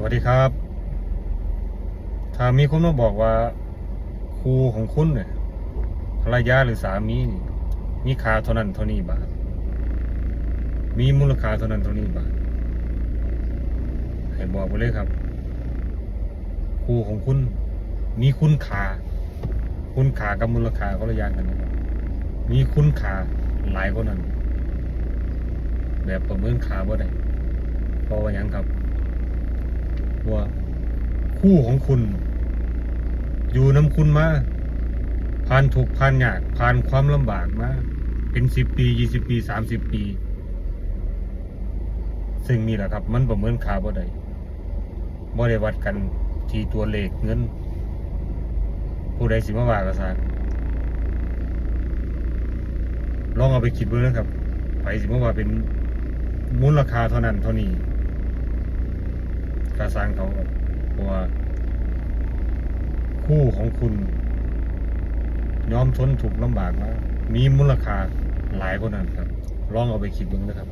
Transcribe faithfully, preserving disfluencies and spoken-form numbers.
วัสดีครับ ถ้ามีคนมาบอกว่า คู่ของคุณเนี่ย ภรรยาหรือสามีนี่ มีค่าเท่านั้นเท่านี้บาท มีมูลค่าเท่านั้นเท่านี้บาท ให้บอกไปเลยครับ คู่ของคุณ มีคุณค่า คุณค่ากับมูลค่าคนละอย่างกันนะครับ มีคุณค่าหลายกว่านั้น แบบประเมินค่าบ่ได้ เพราะว่าหยังครับ เพราะว่าคู่ของคุณ อยู่นำคุณมา ผ่านทุกข์ผ่านยาก ผ่านความลำบากมา เป็นสิบปี ยี่สิบปี สามสิบปี ซึ่งนี่แหละครับ มันประเมินค่าบ่ได้ บ่ได้วัดกันที่ตัวเลขเงิน ผู้ใดสิมาว่าก็ซ่าง ลองเอาไปคิดเบิ่งนะครับ ไผสิมาว่าเป็นมูลค่าเท่านั้นเท่านี้ ก็ซ่างเขาครับ เพราะว่า คู่ของคุณ ยอมทนทุกข์ลำบากมา มีมูลค่าหลายกว่านั้นครับ ลองเอาไปคิดเบิ่งนะครับ